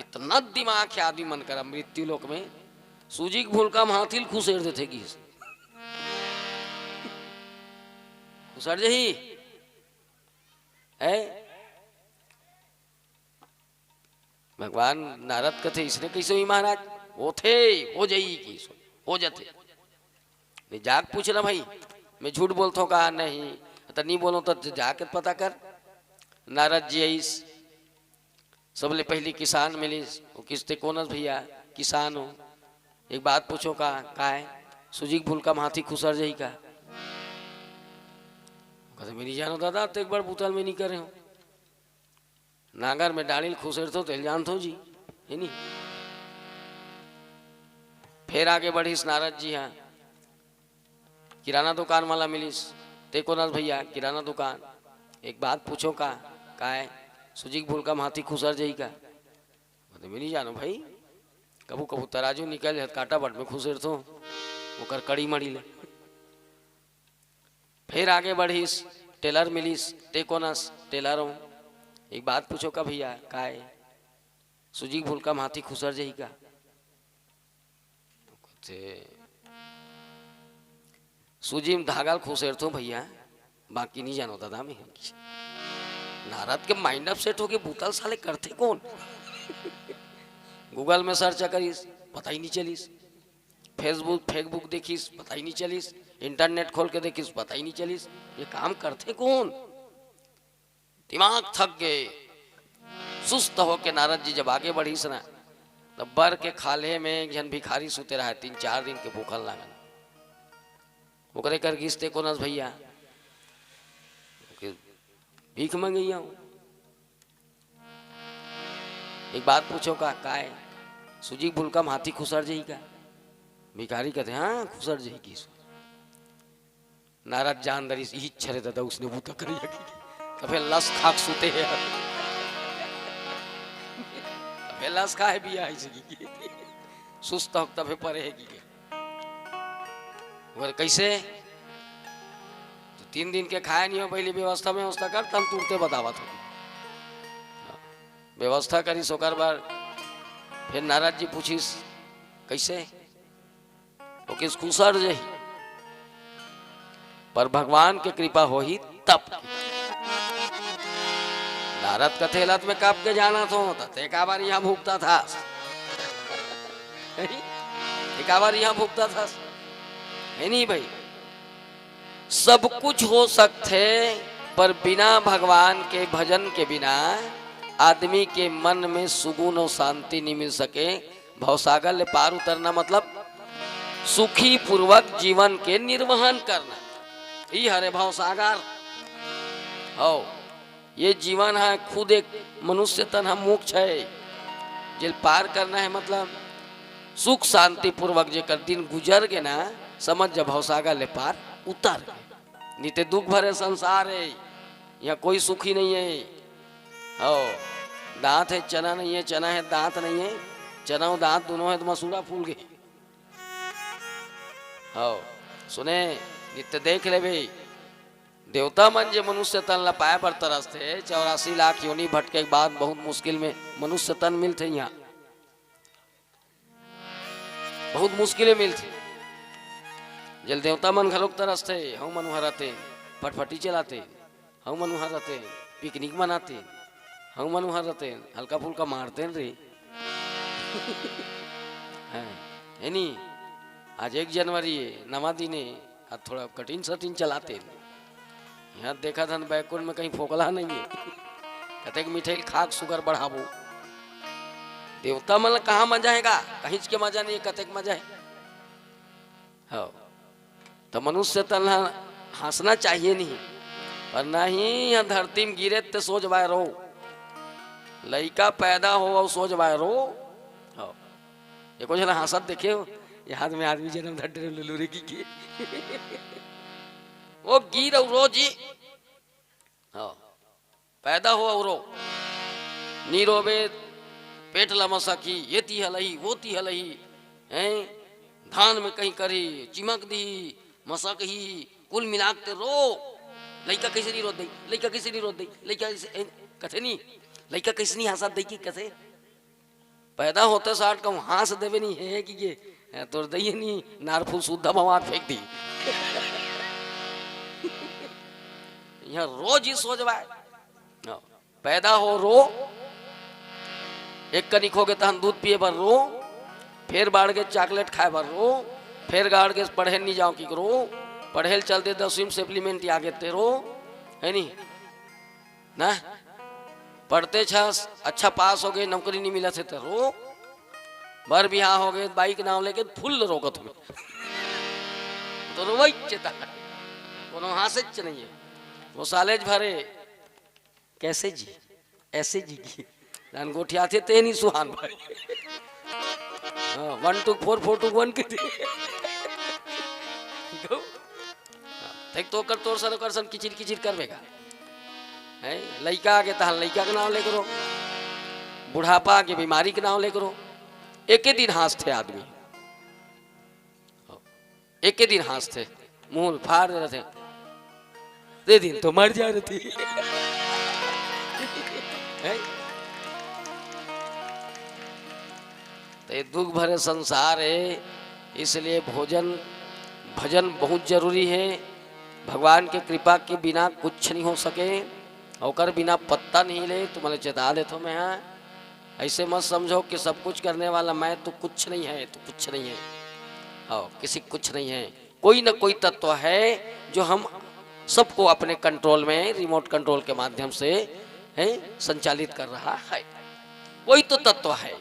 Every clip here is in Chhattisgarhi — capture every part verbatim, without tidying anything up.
इतना दिमाग हे आदमी मन करा, मृत्यु लोक में सूजी के भूलका म हाथी ल खुसेर देथे कि खुसर जही। है भगवान नारद कथे, "इसने कैसे हुई महाराज?" "होथे, हो जही कि हो जथे।" नहीं, जाके पूछ ना भाई, मैं झूठ बोलथों का? नहीं। त नहीं बोलो त जाके पता कर। नारद जी आइस, सबले पहली किसान मिलिस, वो किसते कोन हस भैया? किसान हो। एक बात पूछो का? काय? सूजी के भूलका म हाथी खुसर जही का? कहते, "मैं नहीं जानो दादा, तो एक बार बुता ल मैं नहीं करे हूँ। नांगर में डाली ल खुसेरथो तेल जानथो जी, है नी?" फिर आगे बढ़िस नारद जी हा, किराना दुकान वाला मिलिस, "ते कोन हस भैया?" "किराना दुकान।" "एक बात पूछो का?" "काय?" "सूजी के भूलका म हाथी खुसर जही का?" "वो तो मैं नहीं जानो भाई, कभू कभू तराजू निकल जात, कांटा बट में खुसेरथो, ओकर कड़ी मड़ी ले।" फिर आगे बढ़िस, टेलर मिलिस, "ते कोन हस?" "टेलर हूँ।" "एक बात पूछो का भैया?" "काय?" "सूजी के भूलका म हाथी खुसर जही का?" कहते, "सूजी म धागा ल खुसेरथो भैया, बाकी नहीं जानो दादा मैं।" नारद के माइंड अपसेट होके, "बुता ल साले करथे कोन?" गूगल में सर्च करिस, पता ही नहीं चलिस। फेसबुक, फेसबुक देखिस, पता ही नहीं चलिस। इंटरनेट खोल के देखिस, पता ही नहीं चलिस, ये काम करथे कोन? दिमाग थक गे। सुस्त होके नारद जी जब आगे बढ़िस ना, तब बर के खाल्हे में एक झन भिखारी सुते रहा, तीन चार दिन के भूखल लागन। ओकरे कर गिस, "ते कोन हस भैया?" "भीख मंगइया हूँ।" "एक बात पूछो का?" "काय?" "सूजी के भूलका म हाथी खुसर जही का?" भिखारी कहते, "हाँ, खुसर जही किस।" नारद जान दरिस, "इही छरे दादा, उसने बूता करिया की।" तभे लस खाक सुते हे। तभे लस खाए बिया है जी। सुस्त हो तभे परे हे की। बोले, "कैसे?" तो तीन दिन के खाए नहीं हो, पहले व्यवस्था, व्यवस्था कर, तब तुरते बतावत हो। व्यवस्था करिस ओकर बाद फिर नारद जी पूछिस, "कैसे?" "वो किस खुसर जही, पर भगवान के कृपा होही तब।" नारद कथे, "लत में कब के जाना थो, त ते काबर यहाँ भुगता था?" ते काबर यहाँ भुगता था? है नहीं भाई? सब कुछ हो सकथे, पर बिना भगवान के भजन के बिना आदमी के मन में सुकून और शांति नहीं मिल सके। भवसागर ले पार उतरना मतलब सुखी पूर्वक जीवन के निर्वहन करना, ई हरे भवसागर। हो, ये जीवन है खुद एक मनुष्य तन है मोक्ष है, जेल पार करना है, मतलब सुख शांति पूर्वक जेकर दिन गुजर गे ना, समझ जा भवसागर ले पार उतर गे। नहीं ते दुख भरे संसार है, यहाँ कोई सुखी नहीं है। हो, दांत है चना नहीं है, चना है दांत नहीं है, चना और दांत दोनों है तो मसूड़ा फूल गई। हो, सुने, नित्य देख ले भाई, देवता मन जे मनुष्य तन ला पाए बर तरसथे, चौरासी लाख योनि भटके के बाद बहुत मुश्किल में मनुष्य तन मिलथे यहाँ, बहुत मुश्किल में मिलथे। जेल देवता मन घलोक तरसथे, हऊ मन उहाँ रहते, फटफटी चलाते, हऊ मन उहाँ रहते, पिकनिक मनाते, हऊ मन उहाँ रहते, हल्का फुल्का मारते रे। हैं, है नी? आज एक जनवरी है, नवा दिन है, आज थोड़ा कठिन सठिन चलाते। यहाँ देखा था बैकुंठ में कहीं फोकला नहीं है। कतेक मिठाई खाक सुगर बढ़ाबो। देवता मन ला कहाँ मजा है का? कहीं के मजा नहीं है, कतेक मजा है। हो। तो मनुष्य तन ला हंसना चाहिए नहीं, पर नहीं, यहाँ धरती में गिरे ते सोच बाय रो, लइका पैदा हो और सोच बाय रो। हो। ये कुछ ना हंसत देखे हो, ये हाथ में आदमी जन्म धर डरे लुलुरे की, की। वो गिर और रो जी। हो। पैदा हो और रो। नी रोबे, पेट ला मसकी, ये ती हलही, वो ती हलही, हैं? धान में कहीं करी, चिमक दी, मसक ही, कुल मिलाक ते रो। लइका कैसे नहीं रोत दई? लइका कैसे नहीं रोत दई? लइका कैसे, ए, कथे नहीं? लइका कैसे नहीं हंसत दई की कथे? पैदा होते साठ कहूँ हाँस देबे नहीं हे कि ये, हैं, तोर दइए नहीं, नारफूल सुद्धा भगवान फेंक दी। यहाँ रोज ही सोचवाए। हाँ। पैदा हो रो, एक कनिक होगे तहन दूध पिए बर रो, फेर बाढ़ गे चॉकलेट खाए बर रो, फेर गाढ़ गे पढ़े नहीं जाओ कि रो, पढ़े ल चल दे दसवीं में सप्लीमेंट आगे ते रो, है नी? ना? पढ़ते छस, अच्छा पास होगे, नौकरी नहीं मिलत हे त रो, बर बिहाव होगे, बाई के नाम लेके फुल रोकत हुए। तो रोवइच ता, कोनो हाँसेच नहीं है। वो सालेज भरे, कैसे जी? ऐसे जी की। जान गोठियाथे ते नहीं सुहान भाई। हाँ, one to four, four to one के दे। देख तो ओकर तोर सन, ओकर सन किचिर किचिर करबे का। हैं? लइका आगे तहन लइका के नाम ले करो। बुढ़ापा आगे बीमारी के नाम ले करो। एके दिन हाँसथे आदमी। एके दिन हाँसथे, मुंह फाड़ दे रथे। दे दिन तो मर जा रथे। हैं? तो ये दुख भरे संसार है, इसलिए भोजन, भजन बहुत जरूरी है। भगवान के कृपा के बिना कुछ नहीं हो सके, ओकर बिना पत्ता नहीं ले। तुम्हारे चेता देथो मैं, हाँ, ऐसे मत समझो कि सब कुछ करने वाला मैं तो कुछ नहीं है, तो कुछ नहीं है। हाँ, किसी कुछ नहीं है। कोई ना कोई तत्व है जो हम सबको अपने कंट्रोल में, रिमोट कंट्रोल के माध्यम से, हैं, संचालित कर रहा है। कोई तो तत्व है,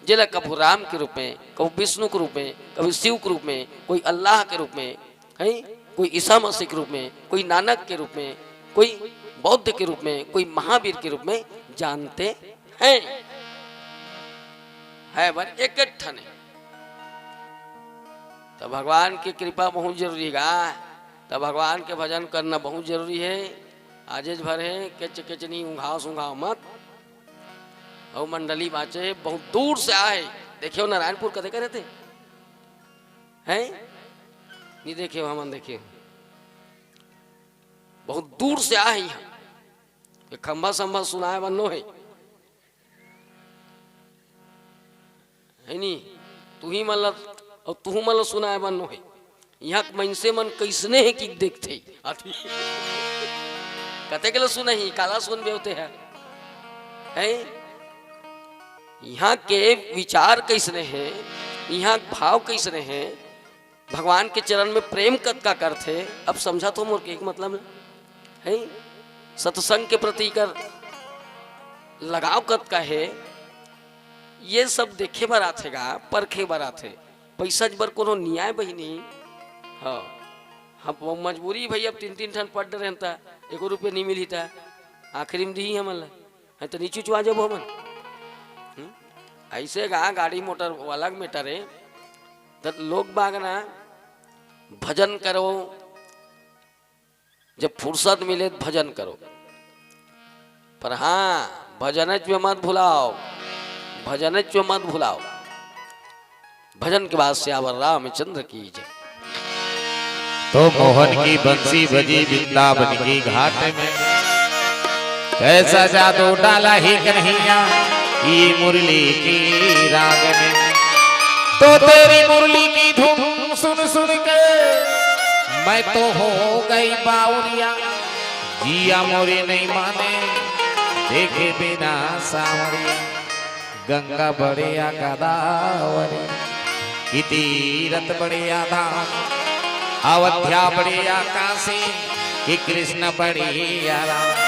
जेला कभू राम के रूप में, कभू विष्णु के रूप में, कभी शिव के रूप में, कोई अल्लाह के रूप में, हैं, कोई ईसा मसीह के रूप में, कोई नानक के रूप में, कोई बौद्ध के रूप में, कोई महावीर के रूप में जानते हैं। है बर एक एक ठन है। तो भगवान की कृपा बहुत जरूरी गा। तो भगवान के भजन करना बहुत जरूरी है। आजेज भर है, केच केच नहीं, उंघाव सुंघाव मत। और मंडली बाचे बहुत दूर से आए, देखियो नारायणपुर कदे करे थे, हैं? नहीं देखियो, हमन देखियो, बहुत दूर से आए यहाँ। ये खंभा संभा सुनाए बन्नो है, है नी? तुही मन ल, अउ तुहू मन ल सुनाए बर नोहे। इहाँ के मइनसे मन कइसने हे कि देखथे। अथी। कतेक ल सुनही, काला सुनबे ओते ह। हैं? इहाँ के विचार कइसने हे, इहाँ के भाव कइसने हे, भगवान के चरण में प्रेम कतका करथे, अब समझा तो मोर के एक मतलब है, सत्संग के प्रति कर लगाव कतका है, ये सब देखे बर आथे गा, परखे बर आथे। पैसा बर कोनो नियाय बहिनी, हाँ, हम मजबूरी भाई, अब तीन तीन ठन पढ़ रहे त एको रुपये नहीं मिली था, आखिरी में दी हमन ला। हैं, तो नीचू चुआ जाबो हमन। हम्म? ऐसे गा गाड़ी मोटर वाला के मेटर है, तो लोग बाग ना भजन करो, जब फुर्सत मिले तो भजन करो, पर हाँ, भजनच में मत भुलाओ, भजनच में मत भुलाओ। भजन के बाद सियावर रामचंद्र की जय। तो मोहन की बंसी बजी वृंदावन की घाट में, कैसा जादू डाला ही कन्हैया ये मुरली की राग में। तो तेरी मुरली की धुन सुन सुन के मैं तो हो गई बावरिया, जिया मोरे नहीं माने देखे बिना सांवरिया। गंगा बढ़िया गोदावरी, कि तीरथ बढ़िया धाम, अयोध्या बढ़िया काशी, कि कृष्ण बढ़िया राम।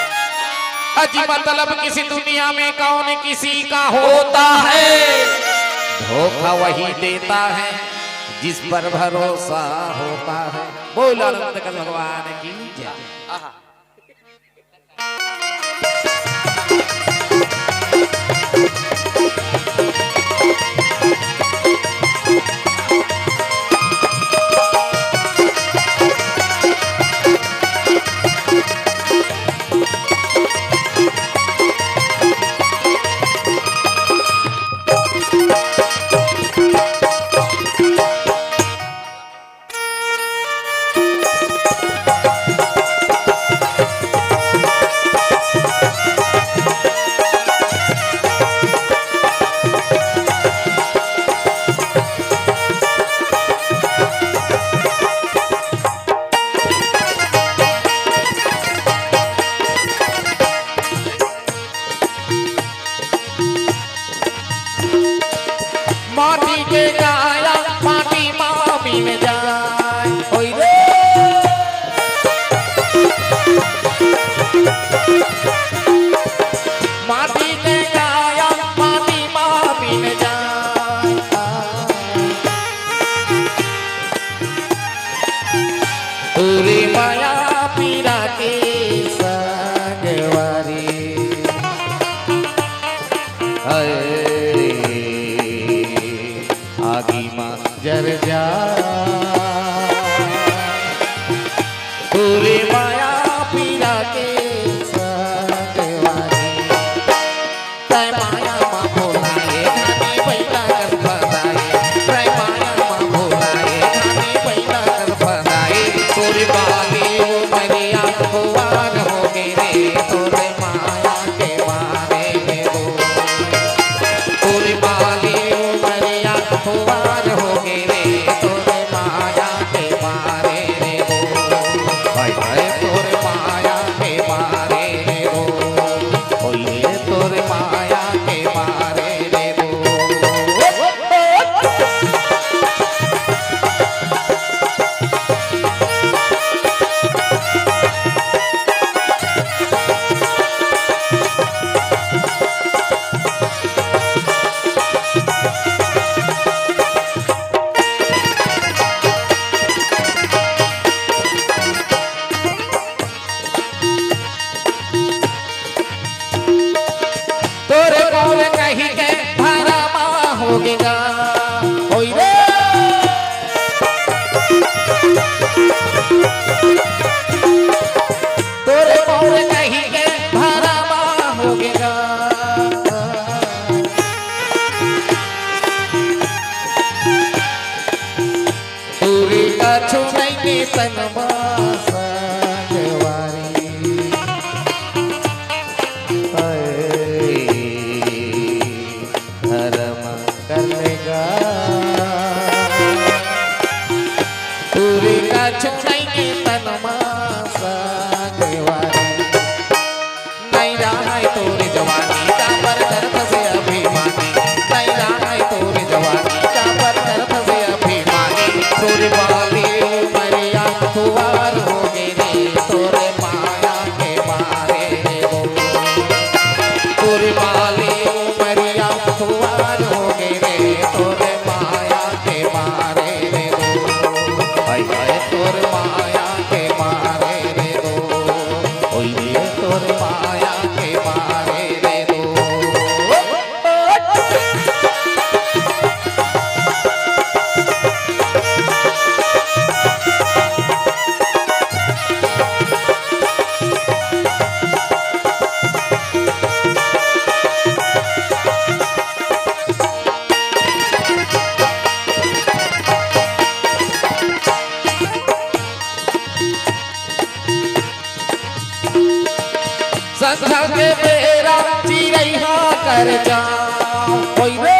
अजी मतलब किसी दुनिया में कौन किसी का होता है, धोखा वही देता है जिस पर भरोसा होता है। बोल आनंद कंद भगवान की जय। आहा। के काया माटी मा मिल जाय। होई रे। माटी के काया माटी मा मिल जाय। तोरे माया पीरा के संगवारी। हाय, आगी मा जर जा। तोरे माया पीरा के संगवारी। तै माया मा भोलाए, घानी बइला कस फसाए। तै माया मा भोलाए, घानी बइला कस फसाए। तोरे बाली उमरिया कुवार होगे रे, तोरे माया के मारे रे वो। तोरे बाली उमरिया कुवार होगे रे, तोरे माया के मारे रे वो। हाय, हाय, तोरे माया के मारे रे वो। होई रे तोर माया के मारे रे वो। तोरे मोर कही के भरमा होगे गा, होई रे। तोरे मोर कही के भरमा होगे गा। तोरे कछु नइगे तन मा संगवारी। हाय, धरम कर लेगा। तोरे कछु नइगे तन मा संगवारी। नइ रहय तोर जवानी, काबर करथस अभिमानी। नइ रहय तोर जवानी, काबर करथस अभिमानी। तोर बाली उमरिया कुवार होगे रे, तोर माया के मारे रे वो। तोर बाली उमरिया कुवार होगे रे, तोर माया के मारे रे वो। हाय हाय, तोर माया के मारे रे वो। ओई रे तोर माया के मारे रे वो। संझा के बेरा चिरई हा कर जा, ओई रे।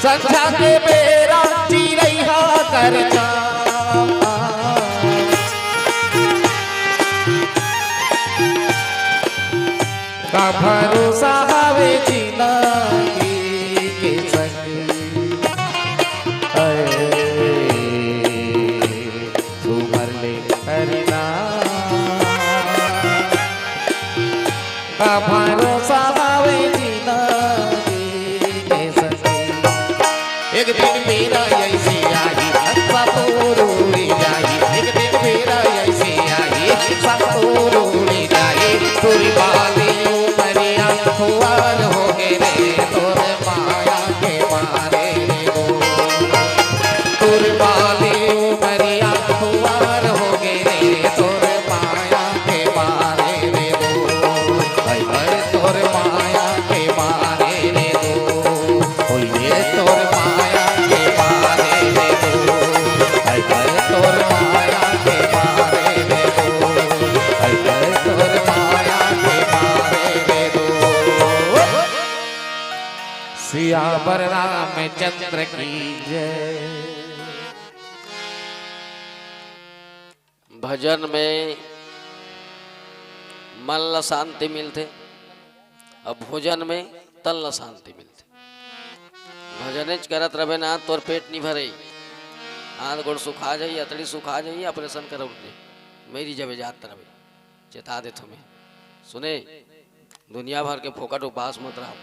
संझा के बेरा चिरई हा कर जा। का भरोसा हवे जिनगी के संग। अरे, सुमर ले करना। का भरोसा हवे जिनगी के संग। एक दिन बेरा अइसे आही, सब तोर उड़ जाही। एक दिन बेरा अइसे आही, सब तोर उड़ जाही। तोर बाली उमरिया खुवार होगे रे, तोर माया के मारे रे वो। तोर बाली उमरिया खुवार होगे रे, तोर माया के मारे रे वो। हाय हाय, तोर माया के मारे रे वो। होई रे तोर माया के मारे रे वो। हाय हाय, तोर माया के मारे रे वो। हाय हाय, तोर माया के मारे रे वो। सियावर रामचंद्र की जय। भजन में मन ला शांति मिलथे। अब भोजन में तन ल शांति मिलथे। भजनेच करत रबे ना, तोर पेट नी भरे, हाथ गोड़ सुखा जाही, अतड़ी सुखा जाही, ऑपरेशन करउर दे, मरी जबे जात रबे। चेता देथों मैं, सुने, दुनिया भर के फोकट उपास मत रहा।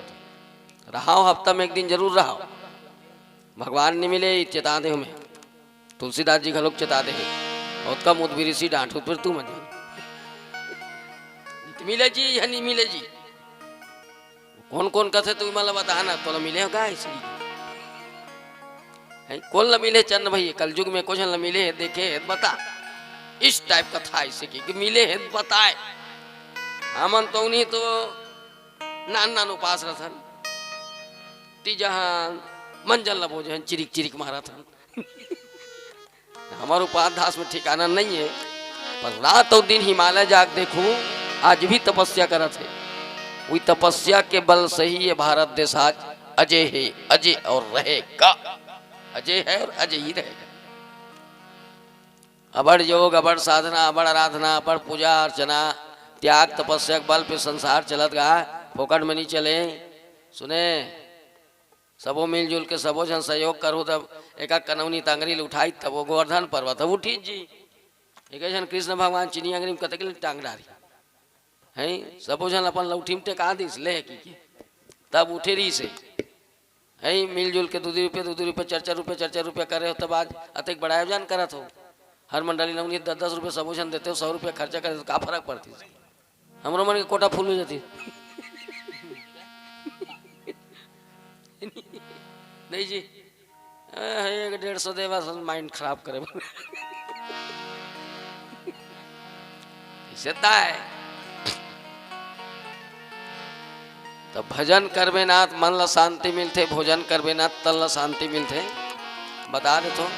रहाव, हफ्ता में एक दिन जरूर रहाव। भगवान नी मिले, चेता देहूं मैं। तुलसीदास जी घलोक चेता दे हे, "ओतका मुद बिरिसी डांटहू, फिर तू मत जान।" मिले जी या नी मिले जी, कोन कोन कथे, तू मन ला बता ना, तोला मिले हो का ऐसे? हैं, कोन ला मिले चंद भाई, कलयुग में कुछ ला मिले हे, देखे हे, बता। इस टाइप कथा ऐसे की, कि मिले हे, बताए। हमन तो नहीं तो नान नान उपास रथन, तीजा हन, मंजन ला बोजे हन, चिरिक चिरिक मारत हन। हमर उपाध्यास में ठिकाना नहीं है, पर रात और दिन हिमालय जाके देखूं, आज भी तपस्या करत है। वही तपस्या के बल से ही ये भारत देश आज अजय है, अजय और रहेगा। अजय है और अजय ही रहेगा। अबड़ योग, अबड़ साधना, अबड़ आराधना, अबड़ पूजा अर्चना, त्याग तपस्या के बल पे संसार चलत गा, फोकट में नहीं चले। सुने, सबो मिलजुल के सबो झन सहयोग करहू, तब एका कनौनी तंगरी ल उठाई, तब वो गोवर्धन पर्वत ह उठी जी। एक झन कृष्ण भगवान चीनी अंगरी में कतक ले टांग डारी, हैं? सबो झन अपन लौठी में टेका दिस, ले की के, तब उठे रही से। हैं, मिलजुल के दू दू रुपये, दू दू रुपये, चार चार रुपये, चार चार रुपये करे हो, तब आज अतेक बड़ा आयोजन करत हो। हर मंडली नौनी दस दस रुपये सबो झन देते हो, सौ रुपये खर्चा करे हो, तो का फर्क पड़ती? हमरो मन के कोटा फुल हो जाती। नहीं जी, ए, एक डेढ़ सौ दे, बस माइंड खराब करे बर। ऐसे ता है। तो भजन करबे ना, त मन ला शांति मिलथे, भोजन करबे ना, त तन ला शांति मिलथे। बता देथों,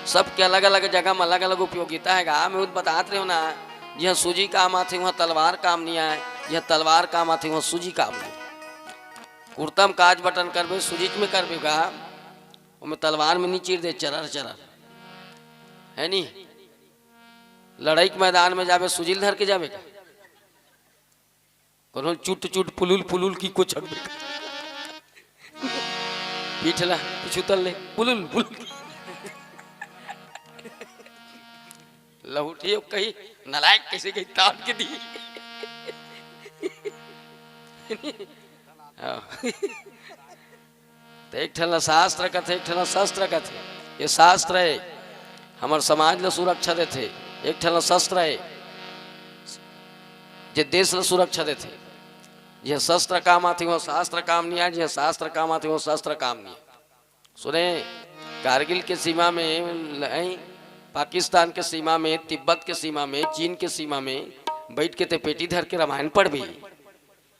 सबके अलग-अलग जगह में अलग-अलग उपयोगिता हे गा। मैं खुद बतात रहे हो ना, जिहाँ सूजी काम आथे, वहाँ तलवार काम नहीं आए, जिहाँ तलवार काम आथे, वहाँ सूजी काम नहीं। कुर्ता में काज बटन करबे, सूजी में करबे गा, ओमे तलवार में नहीं चीर दे, चरर चरर, है नी? लड़ाई के मैदान में जाबे, सूजी ल धर के जाबे का? कोनो चुट चुट पुलुल पुलुल की को छकबे का? पीठ ला, पीछू तल ले, पुलुल पुलुल की। लहुटी अब कही, "नालायक, कैसे कही तान के दी?" हाँ। तो एक ठन ला शास्त्र कथे, एक ठन ला शस्त्र कथे। ये शास्त्र है, हमर समाज ला सुरक्षा देथे। एक ठन ला शस्त्र है, जे देश ला सुरक्षा देथे। जिहाँ शस्त्र काम आथे, वहाँ शास्त्र काम नहीं आए, जिहाँ शास्त्र काम आथे, वहाँ शस्त्र काम नहीं आए। सुने, कारगिल के सीमा में, नहीं, पाकिस्तान के सीमा में, तिब्बत के सीमा में, चीन के सीमा में बैठ के ते पेटी धर के रामायण पढ़बे।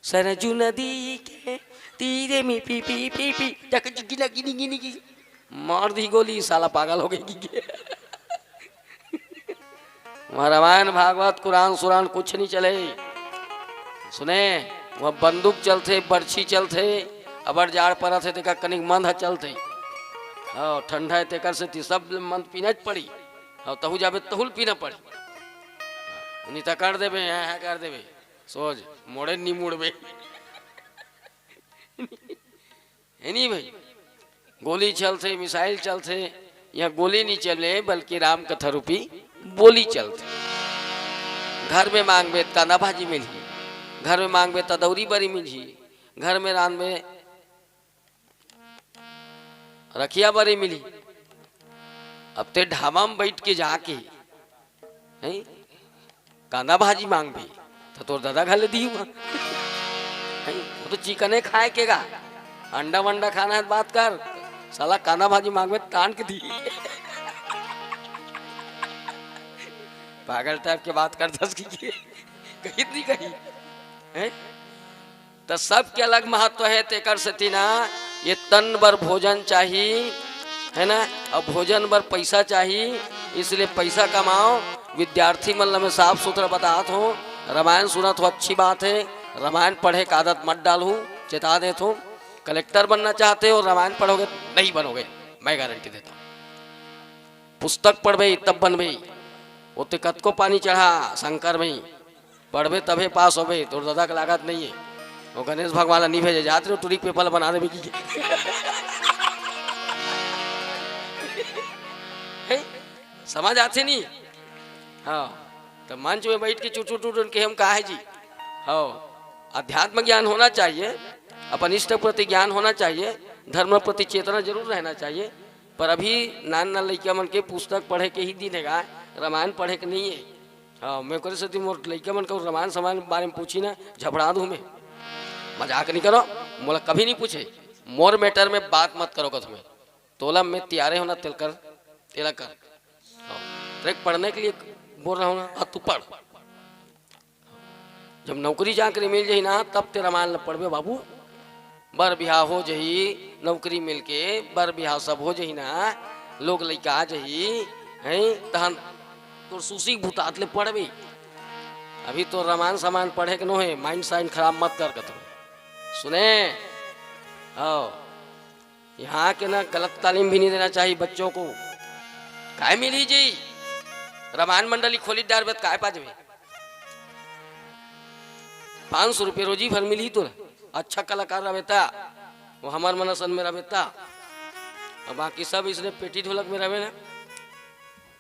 सरजू नदी के तीरे में पी, पी, पी, पी, जक जिगिना गिनी, गिनी, गिनी। मार दी गोली, साला पागल हो गई कि के। वहाँ रामायण, भागवत, कुरान, सुरान कुछ नहीं चले। सुने, वहाँ बंदूक चलथे, बरछी चलथे, अबड़ जाड़ परत हे, तेकर कनिक मंद ह चलथे। हाँ, ठंडा हे, तेकर सेती सब मंद पीना च पड़ी। हाँ, तहू जाबे, तहू ल पीना पड़ी। नहीं तो कर देबे, हाँ, हाँ, कर देबे। सोच, मोड़े नहीं मुड़बे। है नहीं भाई? गोली चलथे, मिसाइल चलथे, यहाँ गोली नहीं चले, बल्कि राम कथा रूपी बोली चलथे। घर में मांगबे त कांदा भाजी मिलही, घर में मांगबे त दौरी बरी मिलही, घर में रांधबे रखिया बरी मिलही। अब ते ढाबा में बैठ के जाके, हैं? कांदा भाजी मांगबे, त तोर दादा घर ले दिही वहाँ। हैं? वो तो चिकने खाए के गा। अंडा वंडा खाना है त बात कर, साला कांदा भाजी मांगबे तान के दिही। पागल टाइप के बात करथस कि के? कही नहीं कही, हैं? त सबके अलग महत्व हे, तेकर सेती ना ये तन बर भोजन चाही, है ना, अउ भोजन बर पैसा चाही, इसलिए पैसा कमाओ। विद्यार्थी मन ल मैं साफ सुथरा बतात हों, रामायण सुनत हो, अच्छी बात हे, रामायण पढ़े के आदत मत डालहू, चेता देत हों। कलेक्टर बनना चाहते हो, रामायण पढ़ोगे, नहीं बनोगे, मैं गारंटी देता हूँ। पुस्तक पढ़बे तब बनबे, ओते कतको पानी चढ़ा शंकर में, पढ़बे तभे पास होबे, तोर दादा के लागत नहीं है। वो गणेश भगवान ला नहीं भेजे, जात रहे टुरी के पेपर ला बना देबे की। हैं? समझ आथे नहीं? हाँ, तो मंच में बैठ के चुटू टुटू उनके हम कहा है जी। हाँ, अध्यात्म ज्ञान होना चाहिए, अपन इष्ट प्रति ज्ञान होना चाहिए, धर्म प्रति चेतना जरूर रहना चाहिए। पर अभी नान नान लइका मन के पुस्तक पढ़े के ही दिन है, रामायण पढ़े के नहीं है। हाँ, मैं करे सेती मोर लइका मन के रामायण सामायण के बारे में पूछी ना, झपड़ा दूँ मैं। मजाक नहीं करो, मोला कभी नहीं पूछे, मोर मैटर में बात मत करो कथों में। तोला मैं तियारे होना तेल कर, तेला कर। हाँ, तेरे पढ़ने के लिए बोल रहा हूँ ना, अब तू पढ़। जब नौकरी चाकरी मिल जाही ना, तब ते रामायण ल पढ़बे बाबू। बर बिहाव हो जाही, नौकरी मिलके बर बिहाव सब हो जाही ना, लोग लइका आ जाही, हैं, तहन तोर सुसी के भूतात ले पढ़बे। अभी तो रामायण सामायण पढ़े के नोहे, माइंड साइंड खराब मत कर कथों। सुने? आओ। यहाँ के ना गलत तालीम भी नहीं देना चाहिए बच्चों को। काय मिली जी? रामायण मंडली खोली डारबे त काय पा जबे? पाँच सौ रुपये रोजी भर मिली तो अच्छा कलाकार रहबे ता, वो हमार मनसन में रहबे ता। अब बाकी सब इसने पेटी ढोलक में रहबे ना,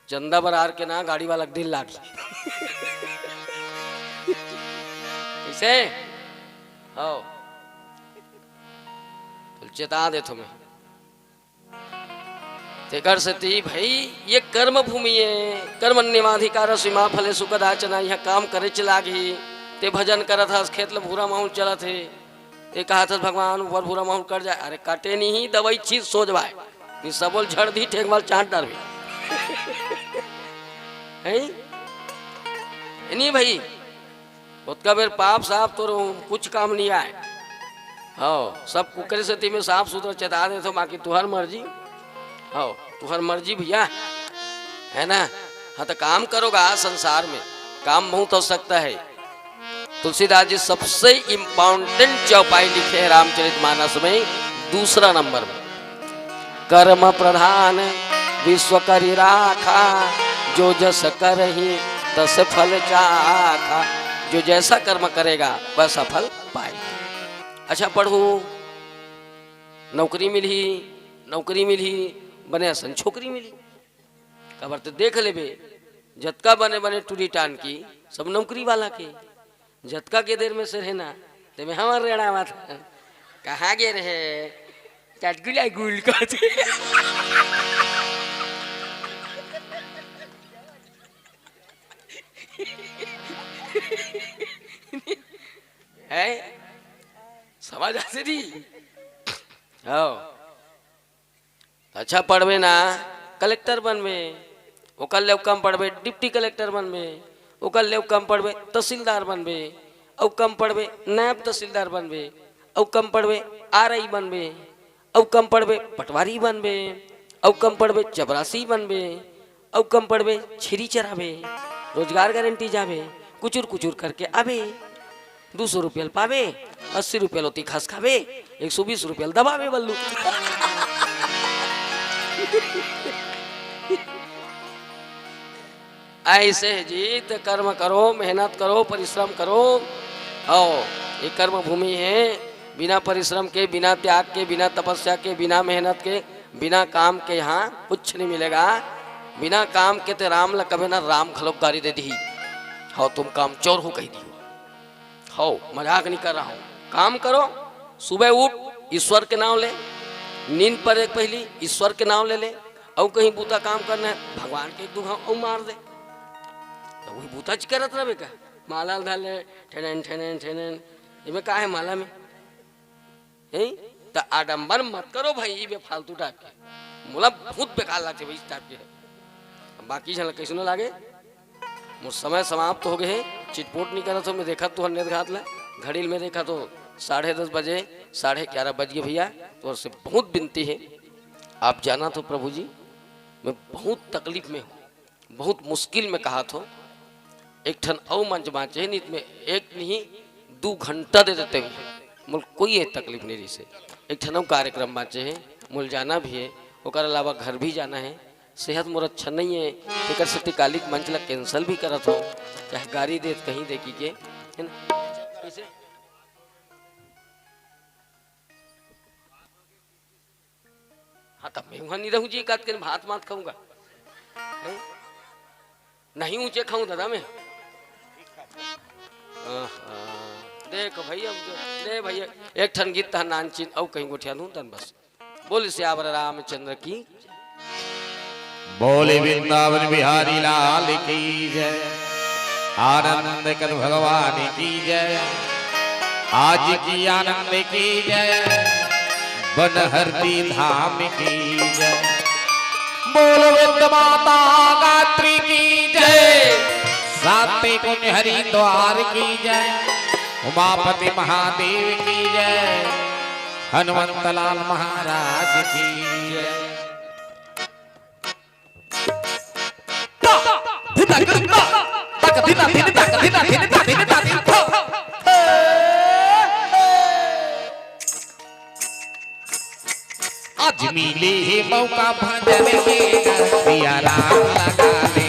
चंदा बरार के ना गाड़ी वाला के दिल लागी। कैसे? हो। तो चेता देथों मैं। तेकर सेती भाई, ये कर्म भूमि है। कर्मण्येवाधिकारस्ते मा फलेषु कदाचन। यहाँ काम करे चला गई, ते भजन करत हस, खेत ल भूरा माहूर चलत हे, ते कहत हस भगवान ऊपर भूरा माहूर कट जाए। अरे कटे नहीं, दवाई छींच सो जवाए, नहीं सबोल झड़ दी ठेक वाल चाट डारबे। हैं? नहीं भाई, ओतका बेर पाप साफ तोर कुछ काम नहीं आए। हो, सब कुकरे सेती में साफ सुथरा चेता देथों, बाकी तुहर मर्जी। हो, तुहर मर्जी भैया, है ना? हाँ, तो काम करोगा संसार में, काम बहुत हो सकता है। तुलसीदास जी सबसे इंपॉर्टेंट चौपाई लिखे हैं रामचरितमानस में, दूसरा नंबर में। कर्म प्रधान विश्व करि राखा, जो जस करहिं तस फल चाखा। जो जैसा कर्म करेगा वैसा फल पाए। अच्छा पढ़हू, नौकरी मिलही, नौकरी मिलही, बने असन छोकरी मिलही। काबर ते देख लेबे, जतका बने बने टूरी टान की सब नौकरी वाला के। जतका के देर में से रहे ना, ते में हमर रेड़ा मात कहाँ गे रहे? चटगुला गुल कहते। है? समझ आथे जी? हाँ। अच्छा पढ़बे ना, कलेक्टर बनबे, ओकर ले अउ कम पढ़बे, डिप्टी कलेक्टर बनबे, ओकर ले अउ कम पढ़बे, तहसीलदार बनबे, अउ कम पढ़बे, नायब तहसीलदार बनबे, अउ कम पढ़बे, आरआई बनबे, अउ कम पढ़बे, पटवारी बनबे, अउ कम पढ़बे, चपरासी बनबे, अउ कम पढ़बे, छेरी चराबे, रोजगार गारंटी जाबे, कुचुर कुचुर करके आबे। दू सौ रुपया ल पाबे, अस्सी रुपया ल ओती खस खाबे, एक सौ बीस रुपया ल दबाबे बल्लू। ऐसे है जी, तो कर्म करो, मेहनत करो, परिश्रम करो। हो, ये कर्म भूमि है, बिना परिश्रम के, बिना त्याग के, बिना तपस्या के, बिना मेहनत के, बिना काम के यहाँ कुछ नहीं मिलेगा। बिना काम के ते राम ल कबे ना राम घलोक गारी दे दिही। हो, तुम कामचोर हो कही दिही। हो, मजाक नहीं कर रहा हूँ, काम करो, सुबह उठ, ईश्वर के नाम ले, नींद पड़े के पहली ईश्वर के नाम ले ले, अउ कहीं बूता काम करना है, भगवान के एक दू घाव अउ मार दे, तो वही बूता च करत रहबे का? माला धर ले, ठेनन ठेनन ठेनन, इमे का है माला में? हैं? त आडंबर मत करो भाई, ये बेफालतू टाइप के। मोला बहुत बेकार लगते भाई इस टाइप के। अब बाकी झन ला कैसनो लागे, मोर समय समाप्त हो गए हे। चिटपोट नहीं करत हो, मैं देखा तो हन्ने घात ला, घड़ी में देखा तो साढ़े दस बजे, साढ़े ग्यारह बज गए भैया। तो से बहुत विनती है, आप जाना तो प्रभु जी, मैं बहुत तकलीफ में हूँ, बहुत मुश्किल में कहा थो। एक ठन अउ मंच बाँचे हे, नित में एक नहीं दू घंटा दे देते हुए, मोल कोई ये तकलीफ नहीं रही से। एक ठन अउ कार्यक्रम बाँचे हे, मोल जाना भी है, ओकर अलावा घर भी जाना है। सेहत मोर अच्छा नहीं है, तेकर सेती काली के मंच ला cancel भी करत हो, चाहे गारी देत कहीं देखी के, है ना? कैसे? हाँ, तब मैं वहाँ नहीं रहूँ जी, एक आध दिन भात मात खाऊंगा। हैं? नहीं ऊंचे खाऊं दादा मैं। आहा, देख भैया, दे भैया, एक ठन गीत तह नानचिन, अउ कहीं गोठिया दूं तन बस। बोल सियावर रामचंद्र की। बोले वृंदावन बिहारी लाल की जय, आनंद कंद भगवान की जय, आज की आनंद की जय, बनहरदी धाम की जय। बोल वृंद माता गायत्री की जय, साते कुंज हरिद्वार की जय, उमापति महादेव की जय, हनुमंत लाल महाराज की जय। आज मिले हे मौका भजन के गा, सिया राम लगा ले।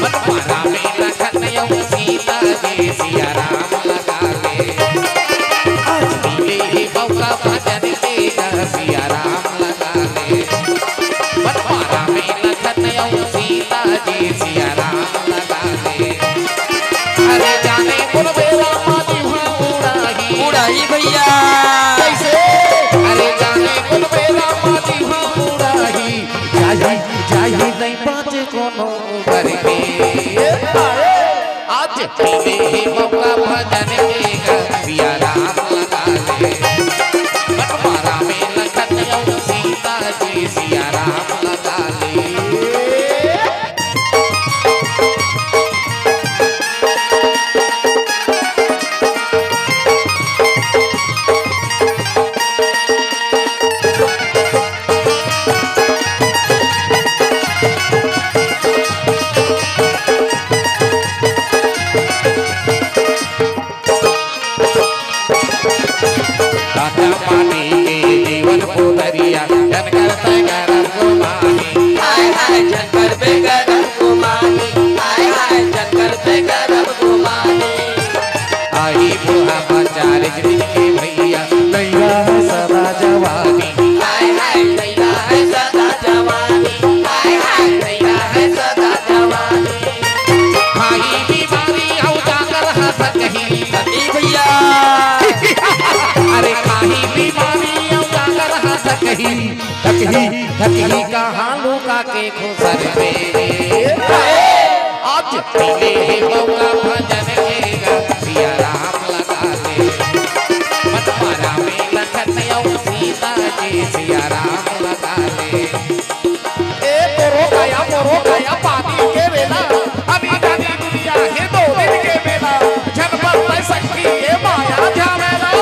बनवारा में लखन अउ सीता जी, सिया राम लगा ले। आज मिले हे मौका भजन के गा, सिया राम लगा ले। बनवारा में लखन अउ सीता जी, सिया राम लगा ले। अरे जाने कुन बेरा मा जिहा उड़ाही। उड़ाही भैया। कैसे? अरे जाने कुन बेरा मा जिहा उड़ाही। जाही, जाही नहीं बाँचे कोनो उबर के। आज मिले हे मौका भजन के गा, सिया राम लगा ले। बनवारा में लखन अउ सीता जी, सिया राम लगा ले। काचा पानी के जीवन पुतरिया, झन कर बेगरब गुमानी। हाय हाय, झन कर बेगरब गुमानी। हाय हाय, झन कर बेगरब गुमानी। आही बुढ़ापा चालीस दिन के भैया, नैया है सदा जवानी। हाय हाय, नैया है सदा जवानी। हाय हाय, नैया है सदा जवानी। खाही बीमारी अउ जांगर हँसत ही। सती भैया। अरे खाही बीमारी अउ जांगर हँसत ही। थकही, थकही कहाँ लुका के खुसर में। आज मिले हे मौका भजन के गा, सिया राम लगा ले। बनवारा में लखन अउ सीता जी, सिया राम लगा ले। ए मोरो काया, मोरो काया, पानी के बेला, अनी जानी दुनिया हे दो दिन के बेला, झन बरतय सखी ए माया झमेला।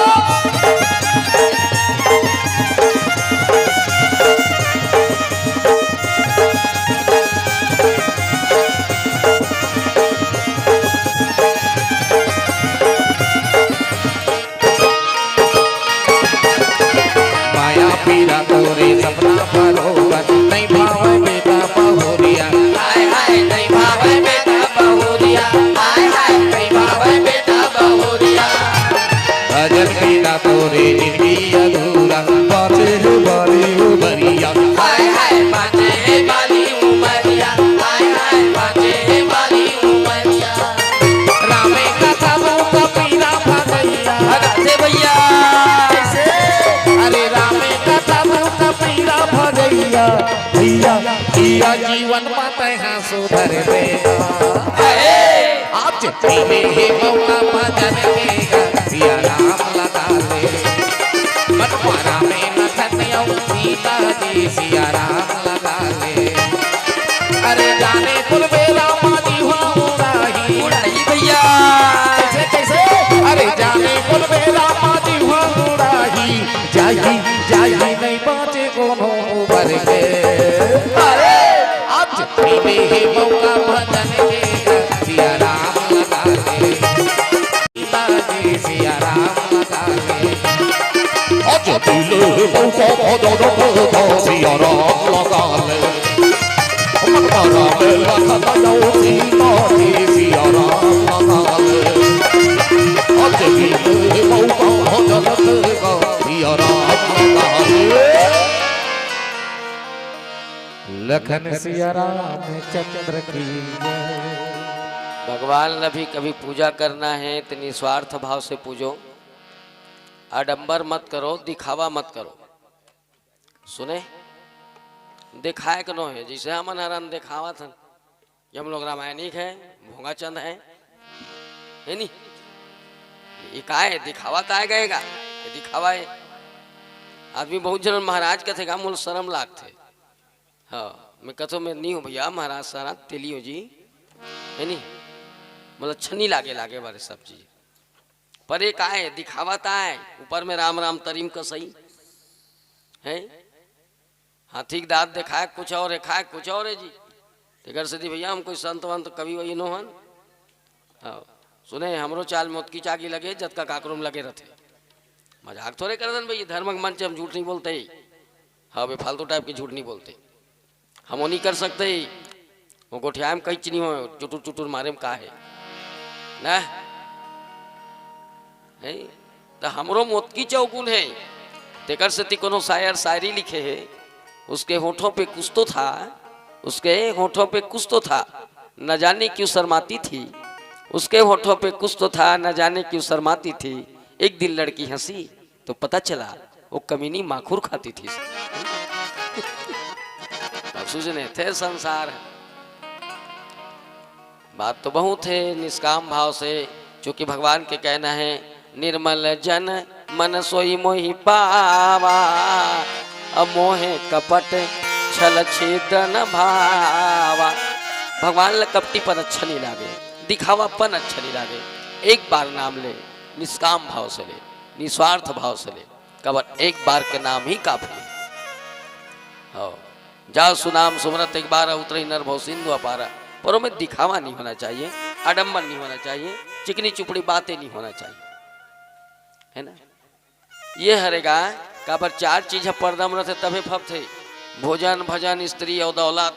माया पीरा तोरे सपना बरोबर, नइ भावय बेटा बहुरिया। हाय हाय, नइ भावय बेटा बहुरिया। हाय हाय, नइ भावय बेटा बहुरिया। भजन बिना तोरे जिनगी अधूरा, बाँचे हे बाली उमरिया। हाय हाय, बाँचे हे बाली उमरिया। हाय हाय, बाँचे हे बाली उमरिया। रामे कथा भूत पीरा भगैया। भगाथे भैया। कैसे? अरे रामे कथा भूत पीरा भगैया। भैया, भैया जीवन मा तैं हा सुधर बेटा। अरे! आज मिले हे मौका भजन के गा, सिया राम लगा ले। बनवारा में लखन अउ सीता जी, सिया राम लगा ले। अरे जाने कुन बेरा मा जिहा उड़ाही। उड़ाही भैया। कैसे, कैसे? अरे जाने कुन बेरा मा जिहा उड़ाही। जाही, जाही नइ बाँचे कोनो उबर के। अरे आज मिले हे मौका भजन के गा, सिया राम लगा ले। सीता जी, सिया राम लगा ले। आज मिले मौका भजन के गा, सिया राम लगा ले। बनवारा में लखन अउ सीता जी, सिया राम लगा ले। आज मिले मौका भजन के गा, सिया राम लगा ले। लखन सिया रामचंद्र की जय। भगवान ला भी कभी पूजा करना है तो निस्वार्थ भाव से पूजो, आडंबर मत करो, दिखावा मत करो। सुने, दिखाए के नो है, जैसे हमन हरन दिखावत हन कि हम लोग रामायणिक है, भोंगाचंद है, है नी? ये का है? दिखावा तो आए गएगा, ये दिखावा है। आदमी बहुत जन महाराज कथे का, मोला शर्म लागथे। हाँ, मैं कथो मैं नहीं हूँ भैया महाराज सारा तेली हो जी, है नी? मतलब अच्छा नहीं लागे, लागे बारे सब चीज। पर ये का है? दिखावा तो आए, ऊपर में राम राम तरीम कसई है। हाथी के दांत दिखाए कुछ और है, खाए कुछ और है जी। तेकर से जी भैया हम कोई संत वंत कवि वही नो हन। हाँ, सुने हमरो चाल मोतकी चागी लगे, जतका काकरो में लगे रहते। मजाक थोड़े करतन भाई, धर्म के मंच हम झूठ नहीं बोलते ही। हाँ, बेफालतू टाइप के झूठ नहीं बोलते। हम वो नहीं कर सकते ही। वो गोठियाए में कई चीनी हो, चुटुर चुटुर मारे में का है ना? है? तो हमरो मोतकी चौगुन है। तेकर से ती कोनो शायर शायरी लिखे है, उसके होठों पे कुछ तो था, उसके होठों पे कुछ तो था, न जाने क्यों शर्माती थी। उसके होठों पे कुछ तो था, न जाने क्यों शर्माती थी। एक दिन लड़की हंसी तो पता चला वो कमीनी माखुर खाती थी। अब सूझने थे संसार। बात तो बहुत है, निष्काम भाव से, चूंकि भगवान के कहना है, "निर्मल जन मन सोई मोहि पावा, अमोहे कपट छल छेदन भावा।" भगवान ला कपटीपन अच्छा नहीं लागे, दिखावापन अच्छा नहीं लागे। एक बार नाम ले, निष्काम भाव से ले, निस्वार्थ भाव से ले, काबर एक बार के नाम ही काफी है। हाँ, जा सुनाम सुमरत एक बार, उतरही नर भव सिंधु अपारा। पर ओमे दिखावा नहीं होना चाहिए, आडंबर नहीं होना चाहिए, चिकनी चुपड़ी बातें नहीं होना चाहिए, है ना? ये हरे गा, काबर चार चीज ह पर्दा में रथे तभे फबथे। भोजन, भजन, स्त्री और दौलत।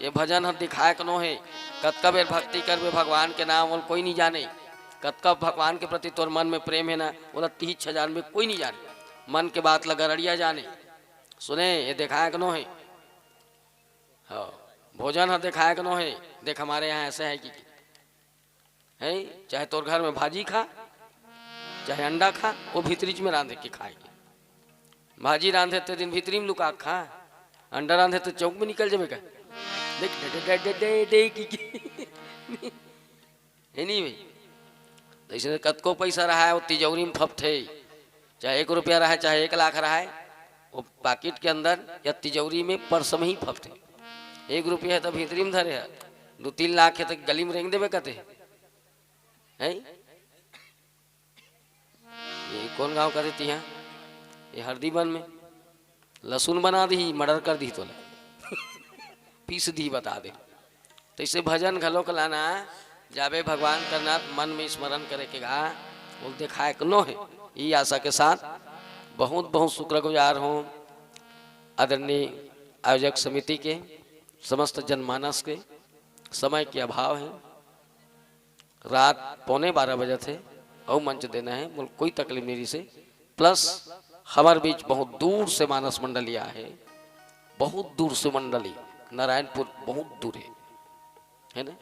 ये भजन ह दिखाए के नो हे। कतका बेर भक्ति करबे भगवान के नाम, ओला कोई नहीं जाने। कतका भगवान के प्रति तोर मन में प्रेम है ना, ओला तीच ह जानबे, कोई नहीं जाने। मन के बात ला गरड़िया जाने। सुने, ये दिखाए के नो हे। हाँ, भोजन ह दिखाए के नो हे। देख हमारे यहाँ ऐसे है कि, है, चाहे तोर घर में भाजी खा, चाहे अंडा खा, वो भीतरीच में रांधे के खाए के। भाजी रांधे ते दिन भीतरी में लुका के खा, अंडा रांधे ते चौक में निकल जाबे का। देख, डे, डे, डे, डे, डे, डे, की, की। है नहीं भाई? तो इसने कतको पैसा रहा है, वो तिजौरी में फपथे, चाहे एक रुपया रहा है, चाहे एक लाख रहा है, वो पाकिट के अंदर या तिजौरी में पर्स में ही फपथे। एक रुपया है तो भीतरी में धरे है, दो तीन लाख है तो गली में रेंग देबे कहते हैं। हैं? ये कौन गांव का देती है? ये हरदी बन में लहसुन बना दी, मर्डर कर दी तोला। पीस दी, बता दे। तो इसे भजन घलो के लाना, जाबे भगवान करना, मन में स्मरण करे के गा, वो दिखाए के नो है। ये आशा के साथ बहुत बहुत शुक्रगुजार हूँ आदरणीय आयोजक समिति के, समस्त जनमानस के। समय के अभाव है, रात पौने बारह बजे थे, अउ मंच देना है, बोल कोई तकलीफ नहीं रही से। प्लस हमारे बीच बहुत दूर से मानस मंडली आए है, बहुत दूर से मंडली, नारायणपुर बहुत दूर है, है ना?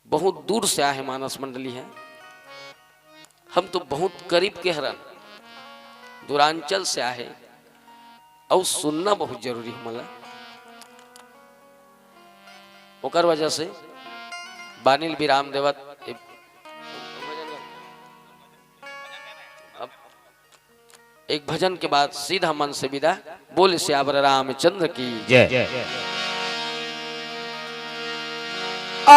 बहुत दूर से आए है मानस मंडली है। हम तो बहुत करीब के हरन, दूरांचल से आए है, अउ सुनना बहुत जरूरी है मला। ओकर वजह से बानिल विराम देवत ए-, अब एक भजन के बाद सीधा मन से विदा। बोल सियावर रामचंद्र की जय। आ,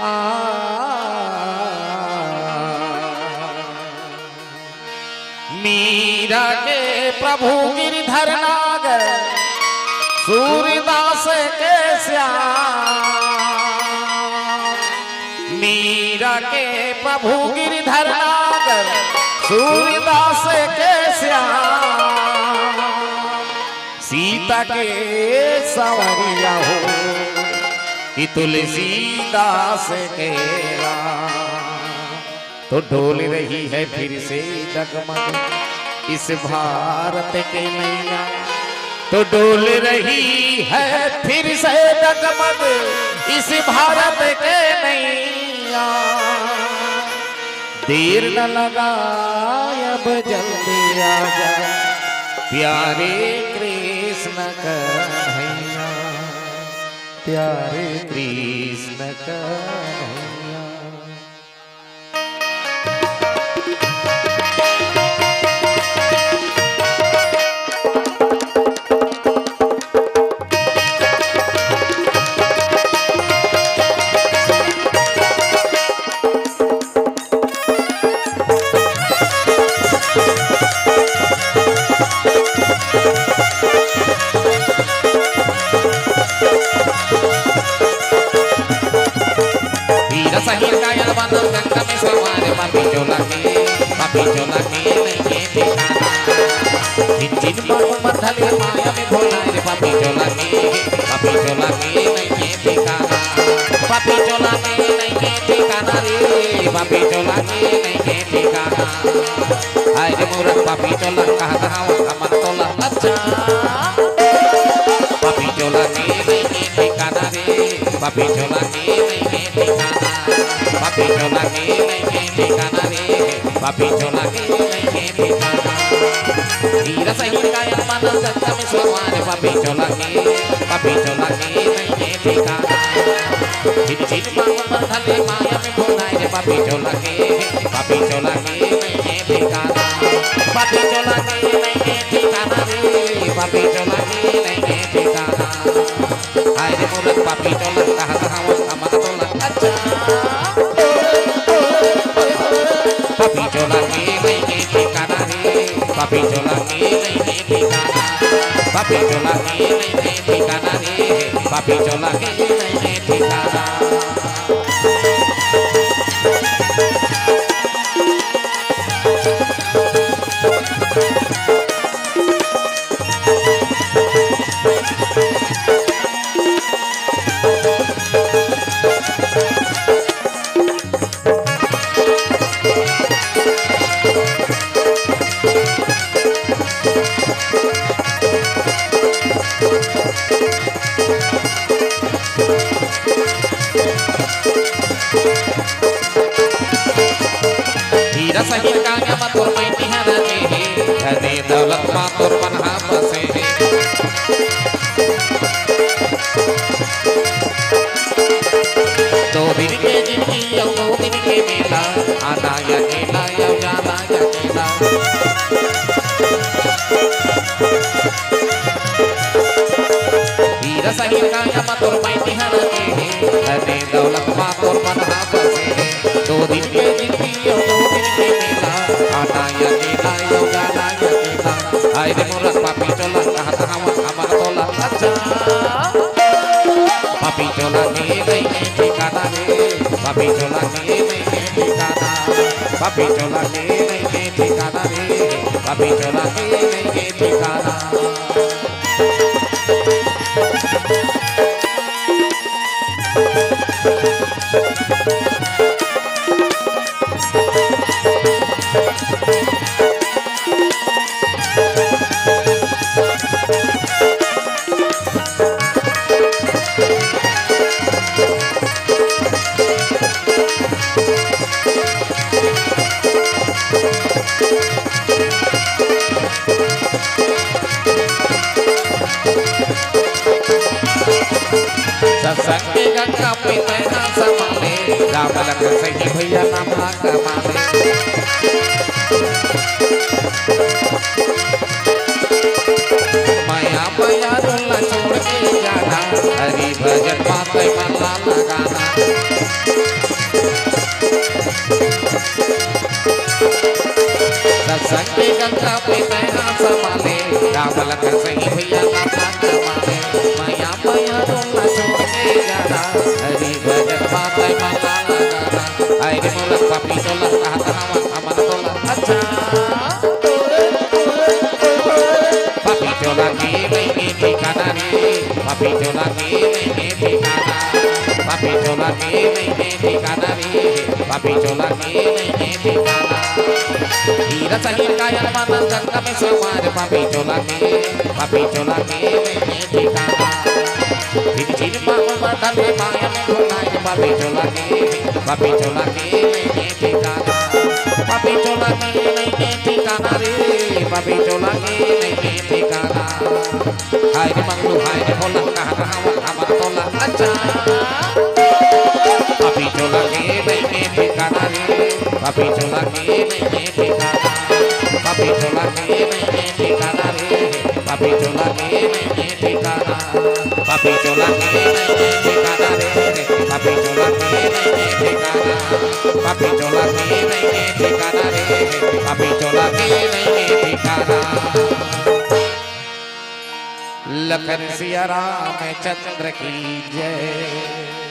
आ, मीरा के प्रभु गिरधर नागर, सूरदास के श्याम। मीरा के प्रभु गिरधर नागर, सूरदास के श्याम। सीता के संवरिया हो कि तुलसीदास के राम। तो डोल रही है फिर से डगमग इस भारत के नैया, तो डोल रही है फिर से डगमग इस भारत के नैया। देर न लगा, अब जल्दी आ जा, प्यारे कृष्ण कन्हैया, प्यारे कृष्ण कन्हैया। हीरा सही गायल बनल गंगा में सवार, पापी चोला के, पापी चोला के नइखे ठिकाना। जिन जिन बाबू मथले माया में भोला रे, पापी चोला के, पापी चोला के नइखे ठिकाना। पापी चोला के नइखे ठिकाना रे, पापी चोला के नइखे ठिकाना। हाय रे मूरख पापी चोला, कहत हवं हमन तोला अच्छा। पापी चोला के नइखे ठिकाना रे, पापी चोला के नइखे ठिकाना, पापी चोला के नइखे ठिकाना रे, पापी चोला के नइखे ठिकाना। हीरा सही गायल बनल गंगा में सवार, पापी चोला के, पापी चोला के नइखे ठिकाना। झिन झिन मांग मथले माया में भोला रे, पापी चोला के, पापी चोला के नइखे ठिकाना, पापी चोला के नइखे ठिकाना रे, पापी चोला के नइखे ठिकाना। हाय रे मूरख पापी चोला, कहत हवं हमन तोला अच्छा। पापी चोला के नइखे ठिकाना रे, पापी चोला के नइखे ठिकाना, पापी चोला के नइखे ठिकाना रे, पापी चोला के नइखे ठिकाना। हीरा सही काया मा तोर मैं तिहारा के हे, धने दौलत मा तोर मन हा बसे हे। दो दिन के जिनगी अउ दो दिन के मेला, आना अकेला अउ जाना अकेला। हीरा सही काया मा तोर मैं तिहारा के हे, धने दौलत मा तोर मन हा बसे हे। दो दिन के जिनगी अउ दो दिन के मेला, आना अकेला अउ जाना अकेला। हाय रे मूरख पापी चोला, कहत हवं हमन तोला अच्छा। पापी चोला के नइखे ठिकाना रे, पापी चोला के नइखे ठिकाना, पापी चोला के नइखे ठिकाना रे, पापी चोला के नइखे ठिकाना। सत्संग के गंगा में तैं हा समा ले, राम लखन सही भैया नाम हा कमा ले। मया मया रोला छोड़ के जाना, हरि भजन मा तैं मन ला लगाना। सत्संग के गंगा में तैं हा समा ले, राम लखन सही भैया नाम हा कमा ले। मया मया रोला छोड़ के जाना, हरि भजन मा तैं मन ला लगाना। हाय रे मूरख पापी चोला, कहत हवं हमन तोला अच्छा। पापी चोला के नइखे ठिकाना रे, पापी चोला के नइखे ठिकाना, पापी चोला के नइखे ठिकाना रे, पापी चोला के नइये ठिकाना। हीरा सही काया मन गंगा में सवार, पापी चोला के, पापी चोला के नइये ठिकाना। झिन झिन पाँव बटन में माया में घुलाए, पापी चोला के, पापी चोला के नइये ठिकाना। पापी चोला के नइये ठिकाना रे, पापी चोला के नइये ठिकाना। हाय रे मंगलू, हाय रे भोला, कहाँ कहाँ हमर तोला। अच्छा। पापी चोला के नइये ठिकाना रे, पापी चोला के नइये ठिकाना। पापी चोला के नइये ठिकाना रे, पापी चोला के नइये ठिकाना। पापी चोला के नइये ठिकाना रे, पापी चोला के नइये ठिकाना। पापी चोला के नइये ठिकाना रे, पापी चोला के नइये ठिकाना। लखन सिया रामचंद्र की जय।